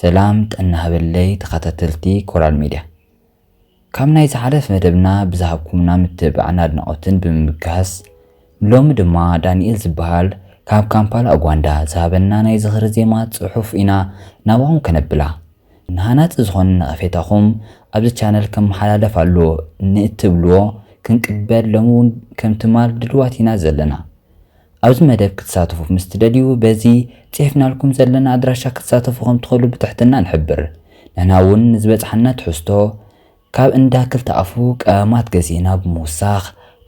ሰላም ጥዕና ሃበለይ ተኸታተልቲ ኮራል ሚድያ። ካብ ናይ ዝሓለፍ መደብና ብዝሃብኩምና ምትብባዕን ኣድናቖትን ብምምጋስ፣ ሎሚ ድማ ዳንኤል ዝበሃል ካብ ካምፓላ ኡጋንዳ ዝሃበና ናይ ዝኽሪ ዜማ ጽሑፍ ኢና ናባኹም ከነብላ። ንሃናጺ ዝኾነ ነቐፌታኹም ኣብዚ ቻነል ከመሓላልፍ ኣለዎ ንእትብልዎ ክንቅበል ሎሚ እውን ከም ትማል ድልዋት ኢና ዘለና። ኣብዚ መደብ ክትሳተፉ ምስ ትደልዩ፣ በዚ ጽሒፍናልኩም ዘለና ኣድራሻ ክትሳተፉ ከም ትኽእሉ ብትሕትና ንሕብር። ንሕና እውን ንዝበጽሓና ትሕዝቶ ካብ እንዳ ክልተ ኣፉ ቀማማት ገዚእና ብምውሳኽ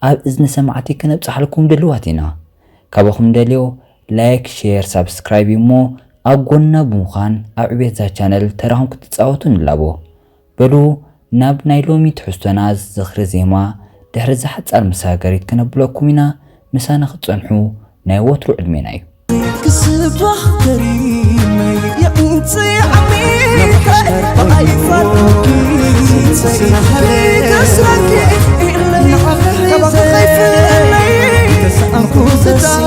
ኣብ እዝኒ ሰማዕቲ ከነብጽሓልኩም ድልዋት ኢና። ካባኹም ንደልዮ ላይክ፣ ሼር፣ ሳብስክራይብ እሞ ኣብ ጎንና ብምዃን ኣብ ዕቤት እዛ ቻነል ተራኹም ክትጻወቱ ንላቦ። በሉ ናብ ናይ ሎሚ ትሕዝቶና ዝኽሪ ዜማ ድሕሪ እዛ ሓጻር መሰጋገሪት ከነብለኩም ኢና። ምሳና ክትጸንሑ ናይ ወትሩ ዕድሜና እዩ። ክስባሕ ከሪመይ የዕንቲ ዓሚተ ብኣይፋልኪ ተስራኪ ኢለይ ካባኺ ከይፍለይ ተሰኣንኩ ዝዳሃ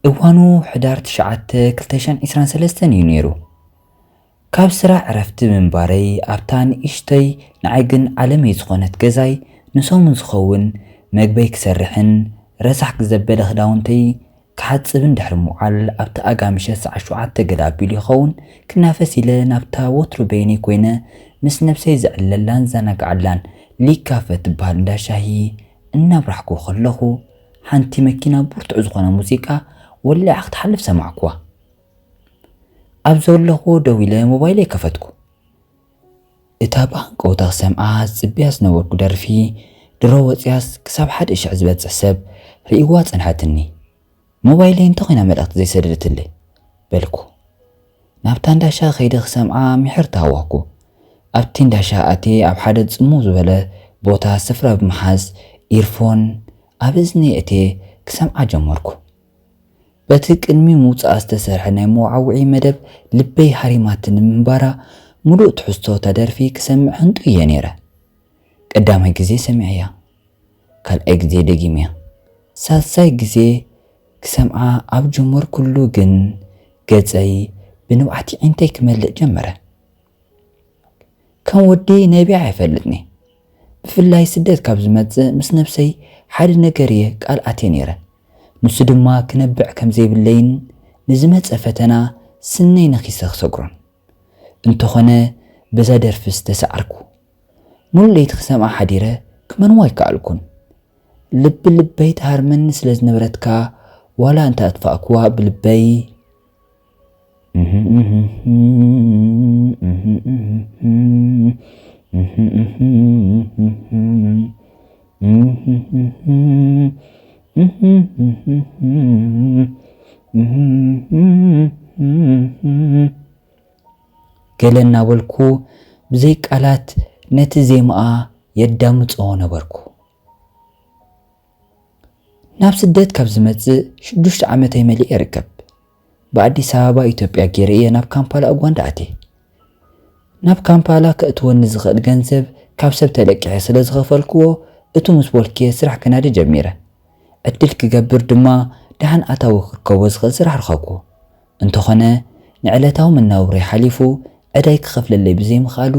እዋኑ ሕዳር ትሽዓተ ክልተ ሽሕን ዕስራን ሰለስተን እዩ ነይሩ። ካብ ስራሕ ዕረፍቲ ምንባረይ ኣብታ ንእሽተይ ንዓይ ግን ዓለመይ ዝኾነት ገዛይ ንሰሙን ዝኸውን መግበይ ክሰርሕን ረሳሕ ዘበለ ክዳውንተይ ክሓጽብን ድሕሪ ምውዓል ኣብቲ ኣጋ ምሸት ሰዓት ሸውዓተ ገለ ኣቢሉ ይኸውን ክናፈስ ኢለ ናብታ ወትሩ በይነይ ኮይነ ምስ ነብሰይ ዘዕልለላን ዘናግዓላን ሊካፈ ትበሃል እንዳ ሻሂ እናብራሕኩ ከለኹ ሓንቲ መኪና ብርቱዕ ዝኾነ ሙዚቃ ወሊዓ ክትሓልፍ ሰማዕኩዋ። ኣብ ዘለኹዎ ደው ኢለ ሞባይለይ ከፈትኩ። እታ ብሃንቀውታ ክሰምዓ ዝጽበያ ዝነበርኩ ደርፊ ድሮ ወጺኣስ ክሳብ ሓደ ሽሕ ዝበጽሕ ሰብ ርእይዋ ጸንሐትኒ። ሞባይለይ እንተ ኾይና መልእኽቲ ዘይሰደደትለይ በልኩ። ናብታ እንዳሻ ከይደ ክሰምዓ ምሕር ተሃዋኩ። ኣብቲ እንዳሻ ኣትየ ኣብ ሓደ ጽምው ዝበለ ቦታ ስፍራ ብምሓዝ ኢርፎን ኣብ እዝኒ እትየ ክሰምዓ ጀመርኩ። በቲ ቅድሚ ምውጻኣ ዝተሰርሐ ናይ መወዓውዒ መደብ ልበይ ሃሪማትኒ ምንባራ፣ ምሉእ ትሕዝቶ እታ ደርፊ ክሰምዕ ህንጡይ እየ ነይረ። ቀዳማይ ግዜ ሰሚዐያ፣ ካልኣይ ግዜ ደጊመያ። ሳልሳይ ግዜ ክሰምዓ ኣብ ጀመርኩሉ ግን ገጸይ ብንብዓት የዒንተይ ክመልእ ጀመረ። ከም ወዲ ነቢዐ ኣይፈልጥን'የ። ብፍላይ ስደት ካብ ዝመጽእ ምስ ነብሰይ ሓደ ነገር እየ ቃል ኣትየ ነይረ። ንሱ ድማ ክነብዕ ከም ዘይብለይን ንዝመጸ ፈተና ስነይ ነኺሰ ክሰግሮን። እንተኾነ በዛ ደርፍስ ተሰዓርኩ። ሙሉ ለይቲ ክሰምዓ ሓዲረ ክመንዋ ኣይከኣልኩን። ልቢ ልበይ ትሃርመኒ ስለ ዝነበረት ከኣ ዋላ እንተ ኣጥፋእኩዋ ብልበይ ገለ እናበልኩ ብዘይ ቃላት ነቲ ዜማኣ የዳምጾ ነበርኩ። ናብ ስደት ካብ ዝመጽእ ሽዱሽተ ዓመተይ መሊኤ ይርከብ። ብኣዲስ ኣበባ ኢትዮጵያ ገይረ እየ ናብ ካምፓላ ኡጋንዳ ኣትየ። ናብ ካምፓላ ከእትወኒ ዝኽእል ገንዘብ ካብ ሰብ ተለቂሐ ስለ ዝኸፈልክዎ እቱ ምስ በልክየ ስራሕ ክናዲ ጀሚረ። ዕድል ክገብር ድማ ደሓን ኣታዊ ክርከቦ ዝኽእል ስራሕ ረኸብኩ። እንተኾነ ንዕለታዊ መናብሮይ ሓሊፉ ዕዳይ ክኸፍለለይ ብዘይምኽኣሉ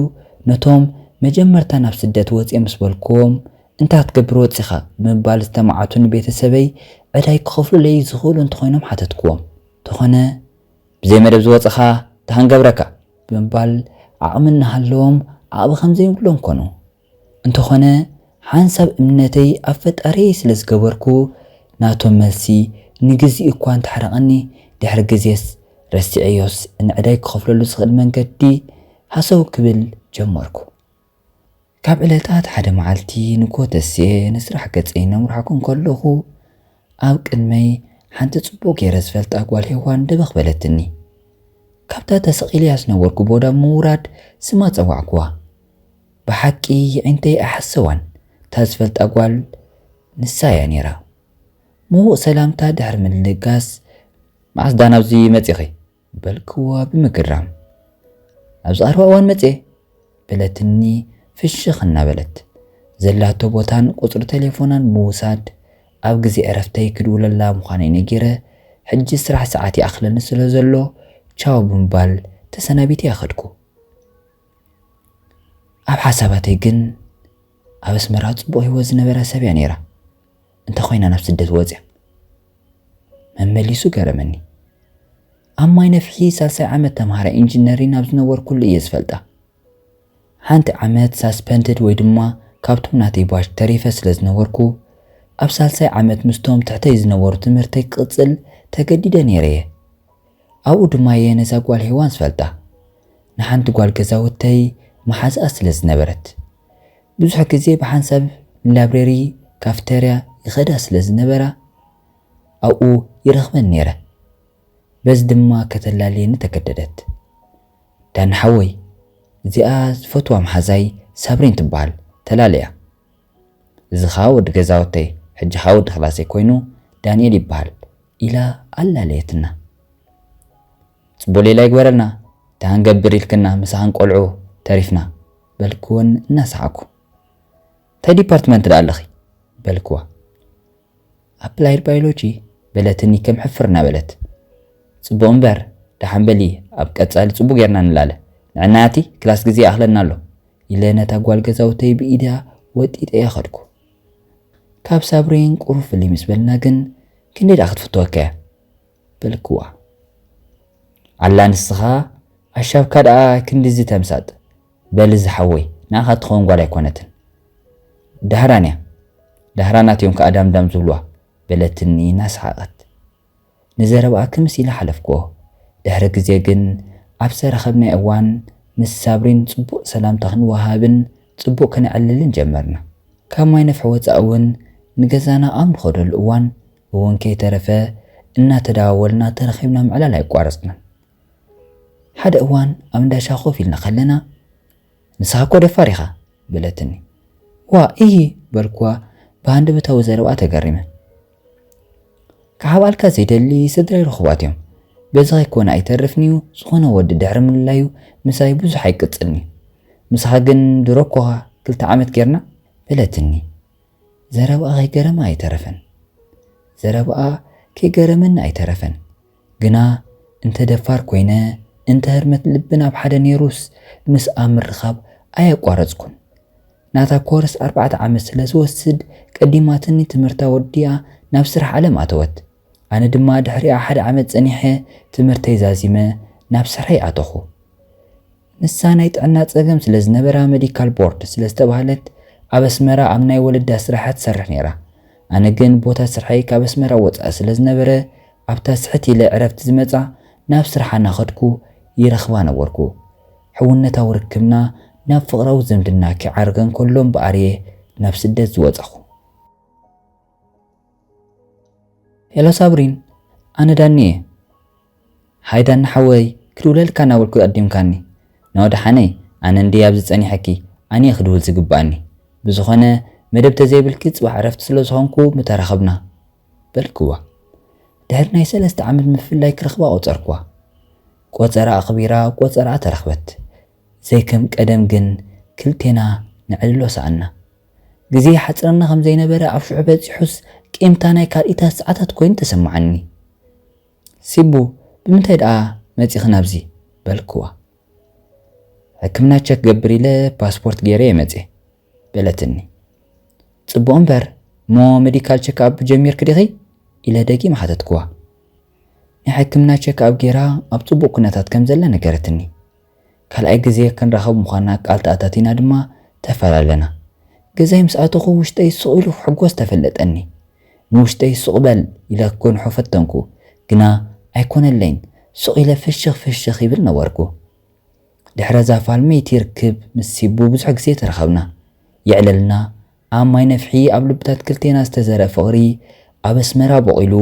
ነቶም መጀመርታ ናብ ስደት ወፅየ ምስ በልክዎም እንታ ክትገብር ወፂኻ ብምባል ዝተማዓቱኒ ቤተሰበይ ዕዳይ ክኸፍሉለይ ዝኽእሉ እንተኾይኖም ሓተትክዎም። እንተኾነ ብዘይ መደብ ዝወፅኻ እንታይ ክንገብረካ ብምባል ዓቕሚ እናሃለዎም ዓቕሚ ከም ዘይብሎም ኮኑ። እንተኾነ ሓንሳብ እምነተይ ኣብ ፈጣሪየይ ስለ ዝገበርኩ ናቶም መልሲ ንግዚኡ እኳ እንተሕረቐኒ ድሕሪ ግዜስ ረሲዐዮስ ንዕዳይ ክኸፍለሉ ዝኽእል መንገዲ ሃሰው ክብል ጀመርኩ። ካብ ዕለታት ሓደ መዓልቲ ንግሆ ተሲኤ ንስራሕ ገጸይ እናምራሕኩ እንከለኹ ኣብ ቅድመይ ሓንቲ ጽቡቕ ገይረ ዝፈልጣ ጓል ሄዋን ደበኽ በለትኒ። ካብታ ተሰቒለያ ዝነበርኩ ቦዳ ብምውራድ ስማ ጸዋዕኩዋ። ብሓቂ የዒንተይ ኣይሓሰዋን። እታ ዝፈልጣ ጓል ንሳ እያ ነይራ። ምዉቕ ሰላምታ ድሕሪ ምልጋስ፣ መዓስ ዳን ኣብዚ መጺኺ? በልክዋ ብምግራም። "ኣብዚ ቀረባ እዋን መጽየ?" በለትኒ ፍሽኽ እናበለት። ዘላቶ ቦታን ቁጽሪ ቴሌፎናን ብምውሳድ፣ ኣብ ግዜ ዕረፍተይ ክድውለላ ምዃነይ ነጊረ፣ ሕጂ ስራሕ ሰዓት ይኣኽለኒ ስለ ዘሎ፣ ቻው ብምባል ተሰናቢተያ ከድኩ። ኣብ ሓሳባተይ ግን፣ ኣብ ኣስመራ ጽቡቕ ህይወት ዝነበራ ሰብ እያ ነይራ። እንተ ኾይና ናብ ስደት ወጽያ? መመሊሱ ገረመኒ። ኣብ ማይ ነፍሒ ሳልሳይ ዓመት ተምሃራይ ኢንጂነሪን ኣብ ዝነበርኩሉ እየ ዝፈልጣ። ሓንቲ ዓመት ሳስፐንድድ ወይ ድማ ካብቶም ናተይ ባች ተሪፈ ስለ ዝነበርኩ፣ ኣብ ሳልሳይ ዓመት ምስቶም ትሕተይ ዝነበሩ ትምህርተይ ክቕጽል ተገዲደ ነይረ እየ። ኣብኡ ድማ እየ ነዛ ጓል ሄዋን ዝፈልጣ። ንሓንቲ ጓል ገዛውተይ መሓዝኣ ስለ ዝነበረት፣ ብዙሕ ግዜ ብሓንሳብ ንላይብረሪ፣ ካፍተርያ ይኸዳ ስለ ዝነበራ፣ ኣብኡ ይረኽበን ነይረ። በዚ ድማ ከተላልየኒ ተገደደት። "ዳኒ ሓወይ፣ እዚኣ ዝፈትዋ መሓዛይ ሳብሪን ትበሃል፣ ተላለያ። እዚ ኸኣ ወዲ ገዛውተይ፣ ሕጂ ኸኣ ወዲ ክላሰይ ኮይኑ ዳንኤል ይበሃል" ኢላ ኣላለየትና። "ጽቡቕ ሌላ ይግበረልና፣ እንታይ ክንገብር ኢልክና ምሳኽን ቆልዑ ተሪፍና?" በልክወን እናሰሓቕኩ። "እንታይ ዲፓርትመንት ደኣ ኣለኺ?" በልክዋ። "ኣፕላይድ ባዮሎጂ" በለትኒ ከም ሕፍር እናበለት። "ጽቡቕ እምበር፣ ደሓን በሊ፣ ኣብ ቀጻሊ ጽቡቕ ጌርና ንላለ። ንዕና ኣቲ ክላስ ግዜ ይኣኽለና ኣሎ" ኢለ ነታ ጓል ገዛውተይ ብኢዳ ወጢጠያ ኸድኩ። ካብ ሳብሪን ቁሩብ ፍልይ ምስ በልና ግን፣ "ክንደይ ደኣ ክትፍትወካ እያ?" በልክዋ። "ኣላ ንስኻ ኣሻብካ ደኣ ክንድዚ ተምሳጥ፣ በል ዝሓወይ፣ ንዓኻ ትኸውን ጓል ኣይኮነትን። ዳህራን እያ፣ ዳህራናት እዮም ከኣ ዳምዳም ዝብልዋ" በለትኒ እናሰሓቐት። ንዘረባኣ ክምስ ኢለ ሓለፍክዎ። ድሕሪ ግዜ ግን ኣብ ዝተራኸብናዮ እዋን ምስ ሳብሪን ጽቡቕ ሰላምታ ክንወሃሃብን ጽቡቕ ከነዕልልን ጀመርና። ካብ ማይ ነፍሒ ወጻኢ እውን ንገዛና ኣብ ንኸደሉ እዋን እውን ከይተረፈ እናተደዋወልና ተራኺብና ምዕላል ኣየቋረጽናን። ሓደ እዋን ኣብ እንዳ ሻሂ ኮፍ ኢልና ከለና፣ "ንስኻ እኮ ደፋር ኢኻ" በለትኒ። "ዋ፣ እሂ" በልክዋ ብሃንደበታዊ ዘረባኣ ተገሪመ። "ክሓብኣልካ ዘይደሊ ስድራይ ርኹባት እዮም። በዚ ከይኮነ ኣይተርፍን'ዩ፣ ዝኾነ ወዲ ድሕሪ ምልላዩ ምሳይ ብዙሕ ኣይቅጽልን'ዩ። ምሳኻ ግን ድሮ እኮ ክልተ ዓመት ጌርና" በለትኒ። ዘረባኣ ከይገረማ ኣይተረፈን። ዘረባኣ ከይገረመኒ ኣይተረፈን። ግና እንተ ደፋር ኮይነ፣ እንተ ህርመት ልቢ ናብ ሓደ ነይሩስ፣ ምስኣ ምርኻብ ኣየቋረጽኩን። ናታ ኮርስ ኣርባዕተ ዓመት ስለ ዝወስድ፣ ቀዲማትኒ ትምህርታ ወዲኣ ናብ ስራሕ ዓለም ኣተወት። ኣነ ድማ ድሕሪኣ ሓደ ዓመት ጸኒሐ ትምህርተይ ዛዚመ ናብ ስርሐይ ኣተኹ። ንሳ ናይ ጥዕና ጸገም ስለ ዝነበራ ሜዲካል ቦርድ ስለ ዝተባህለት ኣብ ኣስመራ ኣብ ናይ ወለዳ ስራሓ ትሰርሕ ነይራ። ኣነ ግን ቦታ ስርሐይ ካብ ኣስመራ ወጻኢ ስለ ዝነበረ ኣብታ ስሕት ኢለ ዕረፍቲ ዝመጻ ናብ ስራሓ እናኸድኩ ይረኽባ ነበርኩ። ሕውነታዊ ርክብና ናብ ፍቕራዊ ዝምድና ክዓርግ እንከሎ እምበኣር እየ ናብ ስደት ዝወጻኹ። ሄሎ ሳብሪን፣ ኣነ ዳኒ እየ። ሃይ ዳኒ ሓወይ፣ ክድውለልካ እናበልኩ ኣዲምካኒ። ኖ ደሓነይ፣ ኣነ እንድየ ኣብዚ ጸኒሐኪ፣ ኣነ እየ ክድውል ዝግብኣኒ። ብዝኾነ፣ መደብ ተዘይብልኪ ጽባሕ ዕረፍቲ ስለ ዝኾንኩ ምተራኸብና። በልክዋ። ድሕሪ ናይ ሰለስተ ዓመት ምፍልላይ ክረኽባ ቆጸርክዋ። ቆጸራ ኣኽቢራ፣ ቆጸራኣ ተረኽበት። ዘይከም ቀደም ግን ክልቴና ነዕልሎ ሰኣና። ግዜ ይሓጽረና ከም ዘይነበረ ኣብ ሽዑ በጺሑስ ቂምታ ናይ ካልኢታት ሰዓታት ኮይኑ ተሰማዓኒ። ሲቡ፣ ብምንታይ ደኣ መጺኺ ናብዚ? በልክዋ። ሕክምና ቸክ ገብር ኢለ ፓስፖርት ገይረ እየ መጺኤ በለትኒ። ጽቡቕ እምበር፣ እሞ ሜዲካል ቸክ ኣፕ ጀሚርኪ ዲኺ? ኢለ ደጊመ ሓተትክዋ። ናይ ሕክምና ቸክ ኣፕ ገይራ ኣብ ጽቡቕ ኩነታት ከም ዘላ ነገረትኒ። ካልኣይ ግዜ ክንራኸብ ምዃንና ቃል ተኣታቲና ድማ ተፈላለና። ገዛይ ምስ ኣተኹ ውሽጠይ ሱቕ ኢሉ ሕጎስ ተፈለጠኒ። ንውሽጠይ ሱቕ በል ኢለ ክገንሖ ፈተንኩ፣ ግና ኣይኮነለይን። ሱቕ ኢለ ፍሽኽ ፍሽኽ ይብል ነበርኩ። ድሕረዛ ፋልመይቲ ርክብ ምስ ሲቡ ብዙሕ ግዜ ተረኸብና። የዕለልና ኣብ ማይ ነፍሒ ኣብ ልብታት ክልቴና ዝተዘርአ ፍቕሪ ኣብ ኣስመራ ቦቒሉ፣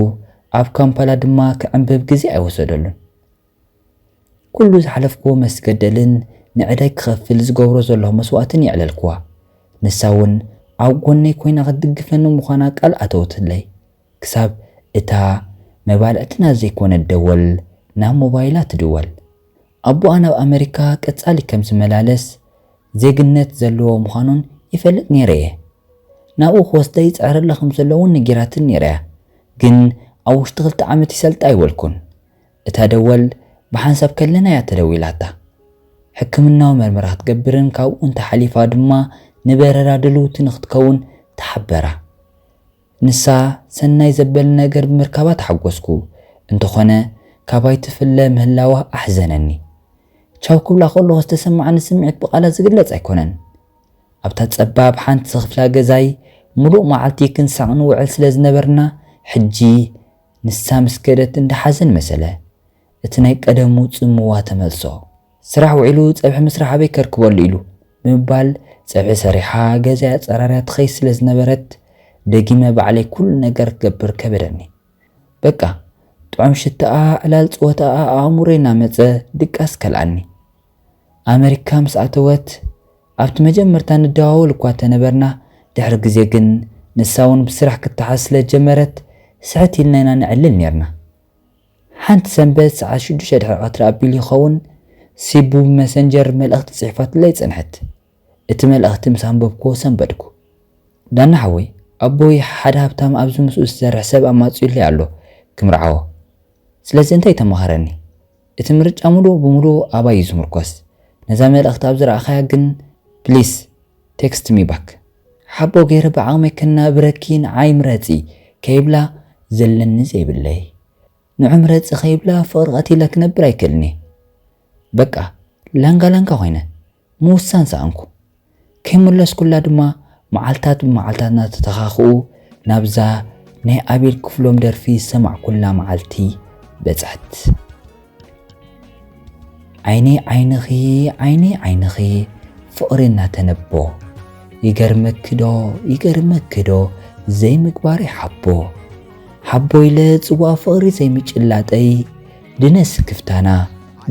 ኣብ ካምፓላ ድማ ክዕንብብ ግዜ ኣይወሰደሉን። ኩሉ ዝሓለፍክዎ መስገደልን ንዕዳይ ክኸፍል ዝገብሮ ዘለኹ መስዋእትን የዕለልክዋ። ንሳ እውን ኣብ ጎነይ ኮይና ክትድግፈኒ ምዃና ቃል ኣተወትለይ። ክሳብ እታ መባልዕትና ዘይኮነት ደወል ናብ ሞባይላ ትድወል። ኣቦኣ ናብ ኣመሪካ ቀጻሊ ከም ዝመላለስ፣ ዜግነት ዘለዎ ምዃኑን ይፈልጥ ነይረ እየ። ናብኡ ክወስዳ ይጽዕረላ ከም ዘሎ እውን ነጊራትኒ ነይራ እያ። ግን ኣብ ውሽጢ ክልተ ዓመት ይሰልጣ ኣይበልኩን። እታ ደወል ብሓንሳብ ከለና እያ ተደዊላታ። ሕክምናዊ መርመራ ክትገብርን ካብኡ እንተሓሊፋ ድማ ንበረራ ድልውቲ ንክትከውን ተሓበራ። ንሳ ሰናይ ዘበል ነገር ብምርካባ ተሓጎስኩ። እንተኾነ ካባይ ትፍለ ምህላዋ ኣሕዘነኒ። ቻው ክብላ ከለኹ ዝተሰማዓኒ ስምዒት ብቓላት ዝግለጽ ኣይኮነን። ኣብታ ጸባብ ሓንቲ ክፍላ ገዛይ ምሉእ መዓልቲ ክንሳቕ ንውዕል ስለ ዝነበርና፣ ሕጂ ንሳ ምስ ከደት እንዳ ሓዘን መሰለ። እቲ ናይ ቀደሙ ጽምዋ ተመልሶ። ስራሕ ውዒሉ ጸብሒ ምስራሕ ኣበይ ከርክበሉ ኢሉ ብምባል ጸብሒ ሰሪሓ ገዛይ ኣጸራርያ ትኸይድ ስለ ዝነበረት፣ ደጊመ ባዕለይ ኩሉ ነገር ክገብር ከበደኒ። በቃ ጥዑም ሽታኣ፣ ዕላል ጸወታኣ ኣእምሮይ እናመጸ ድቃስ ከልኣኒ። ኣመሪካ ምስ ኣተወት ኣብቲ መጀመርታ ንደዋወል እኳ ተነበርና፣ ድሕሪ ግዜ ግን ንሳ እውን ብስራሕ ክትሓዝ ስለ ጀመረት ስሕት ኢልና ኢና ነዕልል ኔርና። ሓንቲ ሰንበት ሰዓት ሽዱሽተ ድሕሪ ቀትሪ ኣቢሉ ይኸውን፣ ሲቡ ብመሰንጀር መልእኽቲ ጽሒፋትለይ ጸንሐት። እቲ መልእኽቲ ምስ ኣንበብኩዎ ሰንበድኩ። ዳና ሓወይ፣ ኣቦይ ሓደ ሃብታም ኣብዚ ምስኡ ዝሰርሕ ሰብ ኣማጺኡለይ ኣሎ፣ ክምርዓዎ። ስለዚ እንታይ ተማኸረኒ? እቲ ምርጫ ሙሉእ ብሙሉእ ኣባይ እዩ ዝምርኮስ። ነዛ መልእኽቲ ኣብ ዝረኣኻያ ግን ፕሊስ ቴክስት ሚ ባክ። ሓቦ ገይረ ብዓቕመይ ከናብረኪ ንዓይ ምረጺ ከይብላ ዘለኒ ዘይብለይ። ንዑ ምረጺ ከይብላ ፍቕሪ ቀቲለ ክነብር ኣይክእልን እየ። በቃ ላንጋ ላንጋ ኮይነ ምውሳን ሰኣንኩ። ከይመለስኩላ ድማ መዓልታት ብመዓልታት እናተተኻኽኡ ናብዛ ናይ ኣቤል ክፍሎም ደርፊ ዝሰማዕኩላ መዓልቲ በጽሐት። ዓይነይ ዓይንኺ፣ ዓይነይ ዓይንኺ ፍቕሪ እናተነቦ፣ ይገርመኪ ዶ፣ ይገርመኪ ዶ ዘይምግባረይ ሓቦ። ሓቦ ኢለ ጽዋእ ፍቕሪ ዘይምጭላጠይ፣ ድነ ስክፍታና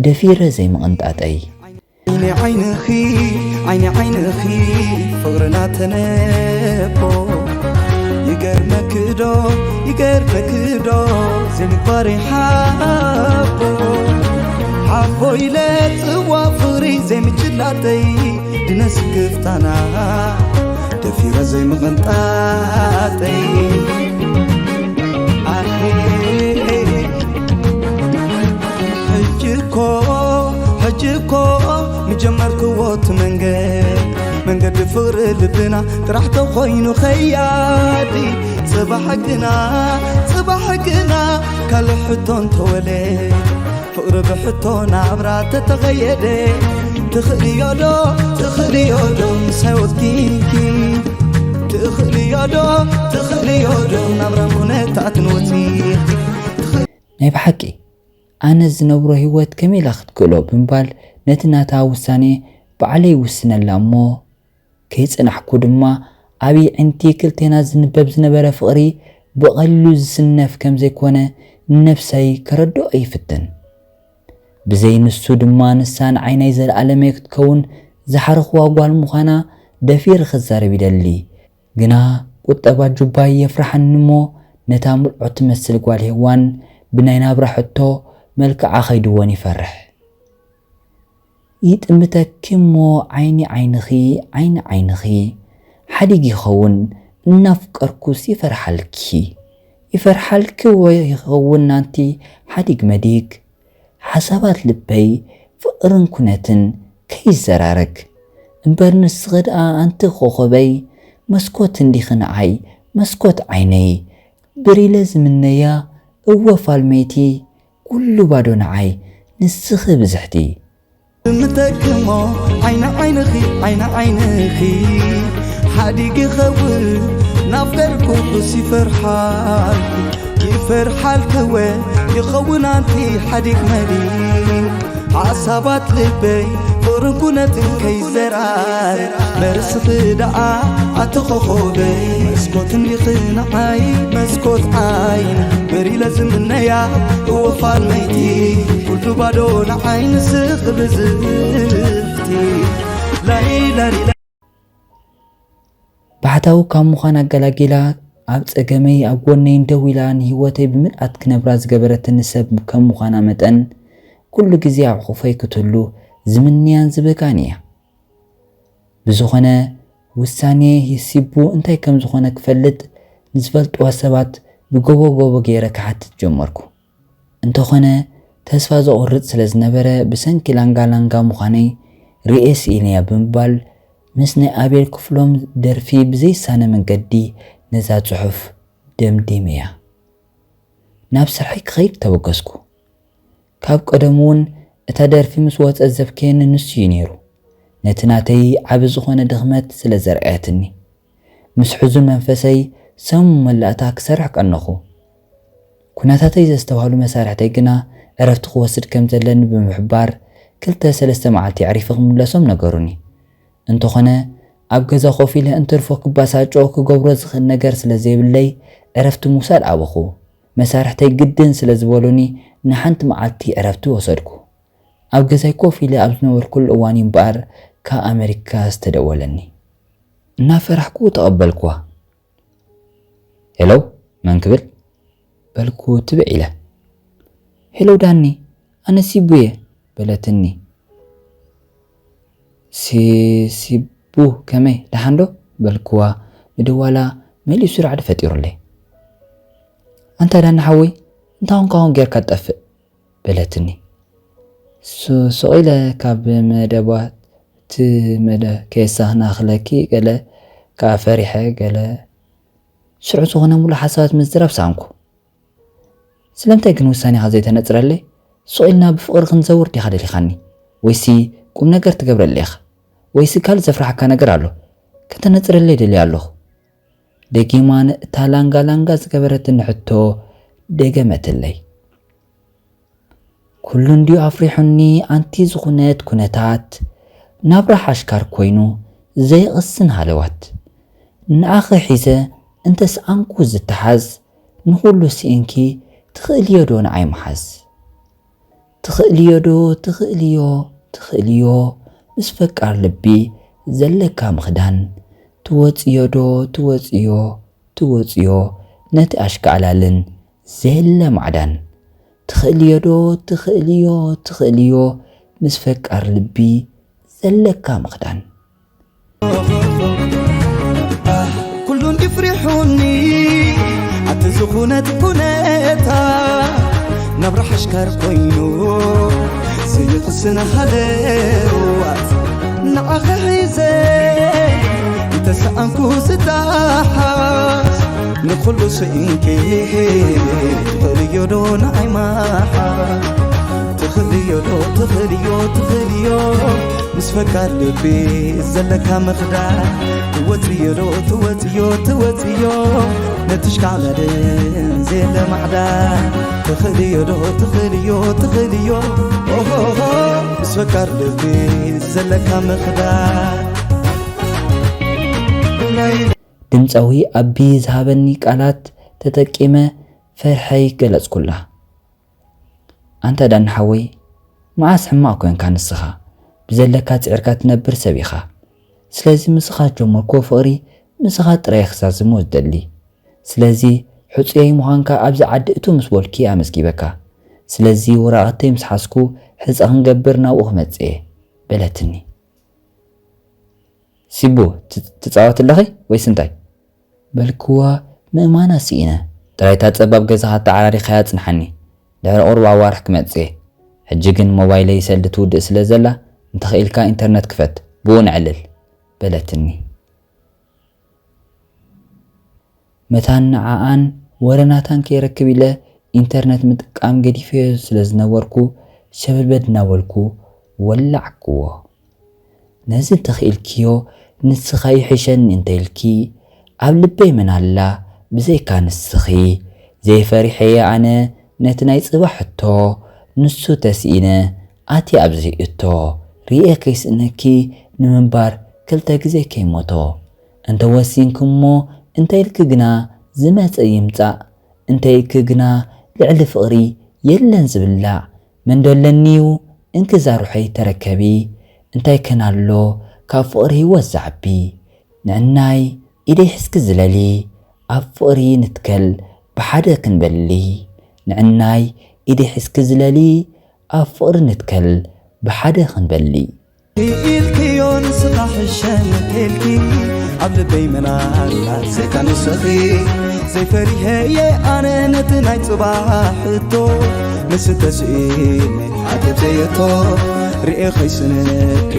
ደፊረ ዘይምቕንጣጠይ። ዓይኒ ዓይንኺ፣ ዓይኒ ዓይንኺ ፍቕርና ተነቦ። ይገርመኪ ዶ፣ ይገርመኪ ዶ ዘይምግባረይ ሓቦ። ሓቦ ኢለ ጽዋ ፍቕሪ ዘይምጭላጠይ፣ ድነ ስክፍታና ደፊረ ዘይምቕንጣጠይ። ኣሄ ሕጂ እኮ፣ ሕጂ እኮ ምጀመርክዎ እቲ መንገድ፣ መንገዲ ፍቕሪ ልብና ጥራሕ ተኾይኑ ከያዲ። ጽባሕ ግና፣ ጽባሕ ግና ካልእ ሕቶ እንተወለ፣ ፍቕሪ ብሕቶ ናብራ ተተቐየደ። ትኽእልዮ ዶ፣ ትኽእልዮ ዶ ምሳይ ወጽኪ? ትኽእልዮ ዶ፣ ትኽእልዮ ዶ ናብራን ኩነታትን ወጺኪ? ናይ ብሓቂ ኣነ ዝነብሮ ህይወት ከመይ ኢላ ክትክእሎ ብምባል ነቲ ናታ ውሳኔ ባዕለይ ይውስነላ እሞ፣ ከይጸናሕኩ ድማ ኣብ የዒንቲ ክልቴና ዝንበብ ዝነበረ ፍቕሪ ብቐሊሉ ዝስነፍ ከም ዘይኮነ ንነብሰይ ከረድኦ ይፍትን። ብዘይ ንሱ ድማ ንሳ ንዓይ ናይ ዘለኣለመይ ክትከውን ዝሓረኽዋ ጓል ምዃና ደፊረ ክዛረብ ይደሊ። ግና ቁጠባ ጁባይ የፍርሓኒ እሞ፣ ነታ ምልዖት ትመስል ጓል ሄዋን ብናይ ናብራ ሕቶ መልክዓ ከይድወን ይፈርሕ። ይጥምተኪ እሞ ዓይኒ ዓይንኺ፣ ዓይኒ ዓይንኺ ሓዲግ ይኸውን እናፍቀርኩስ ይፈርሓልኪ። ይፈርሓልኪ ወይ ይኸውን ናንቲ ሓዲግ መዲግ። ሓሳባት ልበይ ፍቕርን ኩነትን ከይዘራረግ። እምበር ንስኺ ደኣ ኣንቲ ኮኾበይ መስኮት እንዲኺ ንዓይ መስኮት ዓይነይ። ብር ኢለ ዝምነያ እወ ፋልመይቲ ኩሉ ባዶ ንዓይ ንስኺ ብዝሕቲ። እምተክሞ ዓይኒ ዓይንኺ ዓይኒ ዓይንኺ ሓዲግ ይኸውን ናፍቀርኩ ክስ ይፈርሓልኩ ይፈርሓልክወ ይኸውን ኣንቲ ሓዲግ መዲ ሓሳባት ልበይ ፍቕርን ኩነትን ከይዘራር በርስኺ ደኣ ኣቲ ኾኾበይ መስኮት እንዲኺ ንዓይ መስኮት ዓይን ብር ኢለ ዝምነያ እወ ፋልመይቲ ኩሉ ባዶ ንዓይ ንስኺ ብዝፍቲ ላይላይ። ባሕታዊ ካብ ምዃን ኣገላጊላ ኣብ ጸገመይ ኣብ ጎነይን ደው ኢላ ንህይወተይ ብምልኣት ክነብራ ዝገበረትኒ ሰብ ከም ምዃና መጠን፣ ኩሉ ግዜ ኣብ ሕቑፈይ ክትህሉ ዝምንያን ዝብህጋን እያ። ብዝኾነ፣ ውሳኔ ሲቡ እንታይ ከም ዝኾነ ክፈልጥ ንዝፈልጥዋ ሰባት ብጎቦ ጎቦ ገይረ ክሓትት ጀመርኩ። እንተኾነ፣ ተስፋ ዘቑርጽ ስለ ዝነበረ፣ ብሰንኪ ላንጋ ላንጋ ምዃነይ ርእየ ስኢነያ ብምባል፣ ምስ ናይ ኣቤል ክፍሎም ደርፊ ብዘይሳነ መንገዲ ነዛ ጽሑፍ ደምዲመያ። ናብ ስርሐይ ክኸይድ ተበገስኩ። ካብ ቀደሙ እውን እታ ደርፊ ምስ ወጸት ዘብከየኒ ንሱ እዩ ነይሩ። ነቲ ናተይ ዓቢ ዝኾነ ድኽመት ስለ ዘርኣየትኒ፣ ምስ ሕዙን መንፈሰይ ሰሙን መላእታ ክሰርሕ ቀነኹ። ኩነታተይ ዘስተብሃሉ መሳርሕተይ ግና ዕረፍቲ ክወስድ ከም ዘለኒ ብምሕባር፣ ክልተ ሰለስተ መዓልቲ ኣዕሪፈ ክምለሶም ነገሩኒ። እንተኾነ፣ ኣብ ገዛ ኮፍ ኢለ እንትርፎ ክባሳጮ ክገብሮ ዝኽእል ነገር ስለ ዘይብለይ፣ ዕረፍቲ ምውሳድ ኣበኹ። መሳርሕተይ ግድን ስለ ዝበሉኒ፣ ንሓንቲ መዓልቲ ዕረፍቲ ወሰድኩ። ኣብ ገዛይ ኮፍ ኢለ ኣብ ዝነበርኩሉ እዋን እዩ እምበኣር ካብ ኣመሪካ ዝተደወለኒ። እናፈራሕኩ ተቐበልኩዋ። ሄሎ፣ መን ክብል? በልኩ ትብዕ ኢለ። ሄሎ ዳኒ፣ ኣነ ሲቡየ፣ በለትኒ። ሲ-፣ ሲቡ፣ ከመይ፣ ደሓን ዶ? በልክዋ፣ ምድዋላ መሊሱ ራዕዲ ፈጢሩለይ። ኣንታ ዳኒ ሓወይ፣ እንታይ ኾንካ ኾን ጌርካ ትጠፍእ? በለትኒ። ሱ-፣ ስቕ ኢለ ካብ መደባት እቲ መደ-፣ ከየሳኽናኽለኪ ገለ ከኣ ፈሪሐ ገለ ሽዑ ዝኾነ ሙሉእ ሓሳባት ምዝራብ ሰኣንኩ። ስለምንታይ ግን ውሳኔኻ ዘይተነጽረለይ? ስቕ ኢልና ብፍቕሪ ክንዘውር ዲኻ ደሊኻኒ? ወይሲ ቁም ነገር ትገብረለይ ኢኻ? ወይሲ ካልእ ዘፍርሓካ ነገር ኣሎ? ከተነጽረለይ ደልየ ኣለኹ። ደጊማ ንእታ ላንጋ ላንጋ ዝገበረትኒ ሕቶ ደገመትለይ። ኩሉ እንድዩ ኣፍሪሑኒ ኣንቲ ዝኹነት ኩነታት፣ ናብራ ሓሽካር ኮይኑ ዘይቕስን ሃለዋት። ንኣኺ ሒዘ እንተሰኣንኩ ዝተሓዝ፣ ንኹሉ ስኢንኪ ትኽእልዮ ዶ ንዓይ ምሓዝ? ትኽእልዮ ዶ ትኽእልዮ ትኽእልዮ፣ ምስ ፈቃር ልቢ ዘለካ ምኽዳን? ትወጽዮ ዶ ትወጽዮ ትወጽዮ፣ ነቲ ኣሽካዕላልን ዘየለ ማዕዳን? ትኽእልዮ ዶ ትኽእልዮ ትኽእልዮ፣ ምስ ፈቃር ልቢ ዘለካ ምኽዳን? ኩሉ እንዲፍሪሑኒ ኣቲ ዝኹነት ኩነታ፣ ናብራ ሓሽካር ኮይኑ ዘይቕስን ሃለዋት። ንዓኺ ሒዘ እንተሰኣንኩ ዝጠሓስ፣ ንኹሉ ስኢንኪ ትኽእልዮ ዶ ንዓይ ምሓዝ? ትኽእልዮ ዶ ትኽእልዮ ትኽእልዮ፣ ምስ ፈቃር ልቢ ዘለካ ምኽዳን? ትወጽዮ ዶ ትወጽዮ ትወጽዮ፣ ነቲ ሽካዕላልን ዘየለ ማዕዳን? ትኽእልዮ ዶ ትኽእልዮ ትኽእልዮ፣ ኦሆሆ፣ ምስ ፈቃር ልቢ ዘለካ ምኽዳን? ድምጻዊ ኣቢ ዝሃበኒ ቃላት ተጠቂመ ፈርሐይ ገለጽኩላ። ኣንታ ዳኒ ሓወይ፣ መዓስ ሕማቕ ኮንካ ንስኻ? ብዘለካ ጽዒርካ ትነብር ሰብ ኢኻ። ስለዚ ምስኻ ዝጀመርክዎ ፍቕሪ ምስኻ ጥራይ ክዛዝሞ ዝደሊ። ስለዚ ሕጹየይ ምዃንካ ኣብዚ ዓዲ እትው ምስ በልኩ ኣመስጊበካ። ስለዚ ወረቓቕተይ ምስ ሓዝኩ ሕጸ ክንገብር ናብኡ ክመጽእ እየ፣ በለትኒ። ሲቡ፣ ት-፣ ትጻወቲ ኣለኺ ወይስ እንታይ? በልክዋ ምእማና ስኢነ። ጥራይ እታ ጸባብ ገዛኻ ኣተዓራሪኻያ ጽንሓኒ። ድሕሪ ቁሩብ ኣዋርሕ ክመጽእ እየ። ሕጂ ግን ሞባይለይ ሰልዲ ትውድእ ስለ ዘላ፣ እንተኽኢልካ ኢንተርነት ክፈት፣ ብኡ ነዕልል፣ በለትኒ። መታን ንዓኣን ወረ ናታን ከይረክብ ኢለ ኢንተርነት ምጥቃም ገዲፈዮ ስለ ዝነበርኩ፣ ሸበድበድ እናበልኩ ወላዕክዎ። ነዚ እንተኽኢልክዮ ንስኻ ይሕሸኒ እንተኢልኪ፣ ኣብ ልበይ መን ኣላ ብዘይካ ንስኺ? ዘይፈሪሐ'የ ኣነ ነቲ ናይ ጽባሕ ሕቶ፣ ንሱ ተስኢነ ኣትየ ኣብ ዘይእቶ። ርእየ ከይስእነኪ ንምንባር ክልተ ግዜ ከይሞቶ። እንተ ወሲንኪ እሞ እንተ ኢልኪ ግና ዝመጸ ይምጻእ፣ እንተ ኢልኪ ግና ልዕሊ ፍቕሪ የለን ዝብላዕ። መን ዶ ኣለኒ'ዩ እንክዛ ሩሐይ ተረከቢ፣ እንታይ ከን ኣሎ ካብ ፍቕሪ ህይወት ዝዓቢ። ንዕናይ ኢደይ ሒዝኪ ዝለሊ፣ ኣብ ፍቕሪ ንትከል ብሓደ ክንበሊ። ንዕናይ ኢደይ ሒዝኪ ዝለሊ፣ ኣብ ፍቕሪ ንትከል ብሓደ ክንበሊ። ኢልክዮ ንስኻ ሕሸን ተልኪ ኣብ ልበይ መናላ ዘይካ ንስኺ ዘይፈሪሀ እየ ኣነ ነቲ ናይ ጽባሕ ሕቶ ምስ ተስኢኒ ዓገብ ዘየቶ ርኤ ከይስንቂ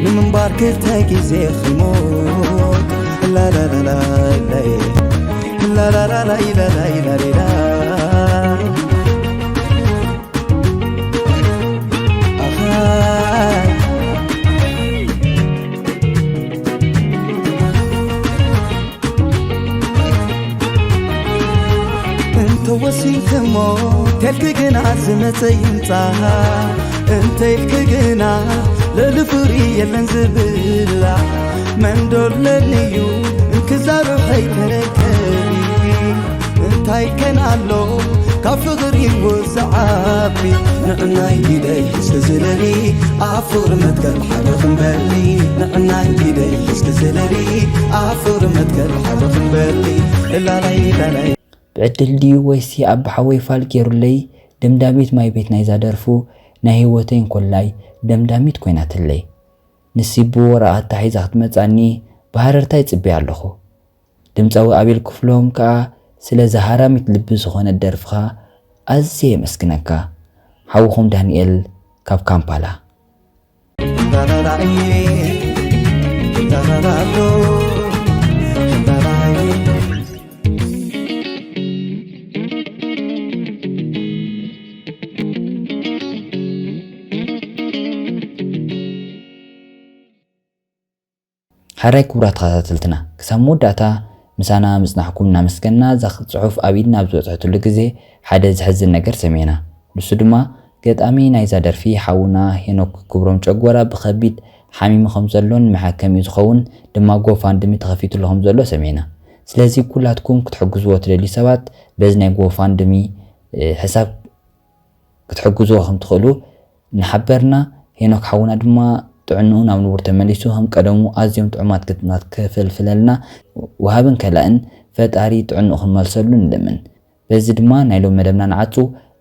ንምንባር ክልተ ግዜ ኺሞት ላላላላላይ ላላላላይ ላላላላ እንተወሲንክሞ ተልኪ ግና ዝመፀ ይምፃ እንተይልኪ ግና ልዕሊ ፍሪ የለን ዝብላ መንዶለንዩ እንክዛርብ ከይተረከቢ እንታይ ከን ኣሎ ካብ ፍቕሪ ወዝዓቢ ንዕናይ ኢደይ እስኪ ዝለሊ ኣብ ፍቕሪ መትከል ሓደ ክንበሊ ንዕናይ ኢደይ እስኪ ዝለሊ ኣብ ፍቕሪ መትከል ሓደ ክንበሊ ላላይ ላላይ ብዕድል ድዩ ወይሲ ኣቦሓወይ ፋል ገይሩለይ ደምዳሚት ማይ ቤት ናይዛ ደርፉ ናይ ህይወተይ እንኮላይ ደምዳሚት ኮይናትለይ። ንሲቡ ወረቓታ ሒዛ ክትመጻኒ ብሃረርታ ይጽበያ ኣለኹ። ድምጻዊ ኣቤል ክፍሎም ከኣ ስለዛ ሃራሚት ልቢ ዝኾነት ደርፍኻ ኣዝየ የመስግነካ። ሓውኹም ዳንኤል ካብ ካምፓላ። ሓራይ ክቡራት ተኸታተልትና ክሳብ መወዳእታ ምሳና ምጽናሕኩም እናመስገንና እዛ ጽሑፍ ኣብ ኢድና ኣብ ዝበጽሐትሉ ግዜ ሓደ ዘሕዝን ነገር ሰሚዕና። ንሱ ድማ ገጣሚ ናይዛ ደርፊ ሓውና ሄኖክ ክብሮም ጨጎራ ብኸቢድ ሓሚሙ ከም ዘሎን መሓከሚኡ ዝኸውን ድማ ጎፋንድሚ ተኸፊትሉ ከም ዘሎ ሰሚዕና። ስለዚ ኩላትኩም ክትሕግዝዎ ትደልዩ ሰባት በዚ ናይ ጎፋንድሚ ሕሳብ ክትሕግዝዎ ከም ትኽእሉ እናሓበርና ሄኖክ ሓውና ድማ ጥዕንኡ ናብ ንቡር ተመሊሱ ከም ቀደሙ ኣዝዮም ጥዑማት ግጥማት ከፈልፍለልና ወሃብን ከላእን ፈጣሪ ጥዕንኡ ክመልሰሉ ንልምን። በዚ ድማ ናይ ሎም መደብና ንዓጹ።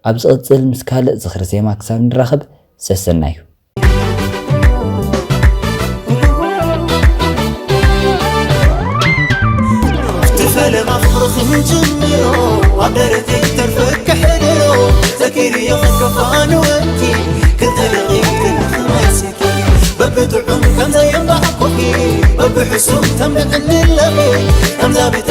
ኣብ ዝቕጽል ምስ ካልእ ዝኽሪ ዜማ ክሳብ ንራኸብ ሰሰናዩ። ትፈለማ ፍቕርኺ ምጅምሮ ኣብ ደረተይ ተርፈ ክሕድሮ ዘኪርዮ ከፋንወኪ ክልተ ደቂቕ ክንኽመሲኪ በብጥዑም ከምዘየምባዕኩኺ በብሕሱም ተምብዕኒ ኣለኺ ከምዛ ቤተ